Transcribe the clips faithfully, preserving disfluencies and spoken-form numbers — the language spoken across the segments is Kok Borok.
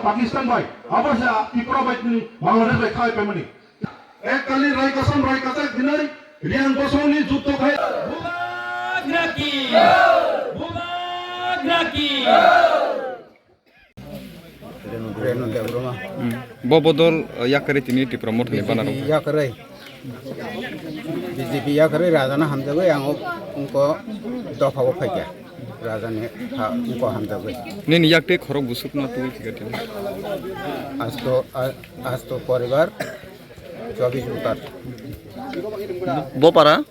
Pakistan bai, abo se Tripura bai tini Bangladesh bai khai paimani. Ek kali rai kasam rai kachak dinai, Riang Bosong ni jutto khai. Bubagra ki! Bubagra ki! Renu Debroma. Bo bodol, uh, yakarwi tini Tipra Motha ni banner B J P yakarwi. B J P yakarwi rajana hamjagwi ang ungko dopha o phaikha. Rajani ha ungko hamjagwi. Nini yaktwi khorok busuk no twi thika tini. Asto, a-, asto poribar chobis voter. Bo para?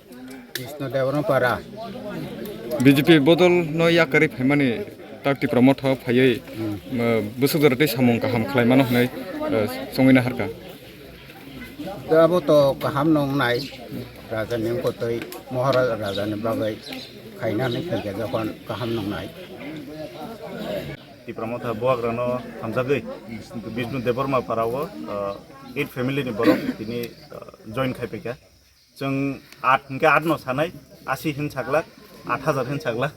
Krishna Debroma para. B J P bodol no yakarwi phaimani tak Tipra Motha phaiwi, hmm, uh, busuk jora tei samung kaham khlaimano hwnwi, uh, chongwina harkha. Da abo to kaham nongnai, raja ni kotoi, Maharaja raja ni bagwi khaina hinwi phaikha jokhon kaham nongnai. Tipra Motha buagrano hamjagwi Bishnu Debbarma parao, uh, eight family ni borok tini, uh, join khai paikha. Chwng at hinkhe at no sanai, asi hin sakla, at hajar hin sakla.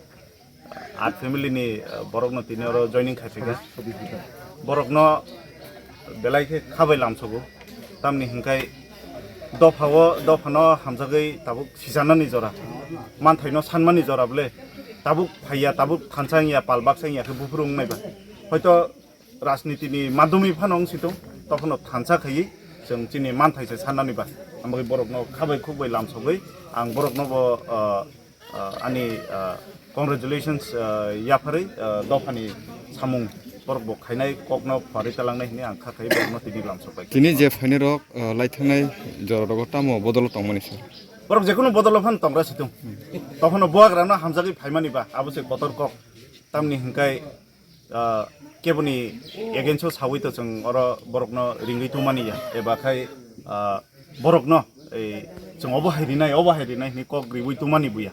At family ni, uh, borokno tini oro joining khai phaikha. Borokno belai khe khabai lamsogo. Tamni hinkhai dophao, dophano hamjagwi tabuk sijanani jora. Manthaino sanmani jora bole. Tabuk phaiya, tabuk thansa wngya, pal baksa wngya khe buphuru wngnaiba. Hoito rajniti ni madhyami phano wng situng, tokhno thansa khaiwi chwng chini manthai se sannani ba. Amogwi borokno khabai khukbai lamsogwi ang borokno bo, ah, ah, ani, ah, congratulations, ah, yapharwi, ah, dophani samung borok bo khainai kokno pharwi talangnai hinwi ang kha khaiwi borokno tini lamsokbai. Tini je phainai rok, ah, laithangnai jora rogo tamo bodolo tongmani sir? Borok jekunu bodolo phano tongra situng. Tokhno buagrano hamjagwi phaimani ba, abo se kotor kok. Tamni hinkhai ah, keboni against o sawi to chwng oro borokno ringwi tongmani ya, eba khai, ah, borokno ei chwng obo hai rinai, obo hai rinai hinwi kok riwi tongmani buya.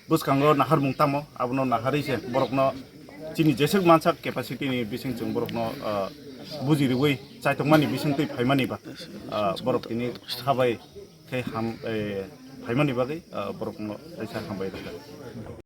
Bwskango naharmung tamo, abono naharwi se borokno chini jeswk mansak capacity ni bising chwng borokno, ah, buji riwi chaitokmani bising twi phaimani ba, ah, borok tini sabai khe ham, eh, phaimani bagwi, ah, borokno kaisa hambai rwkha.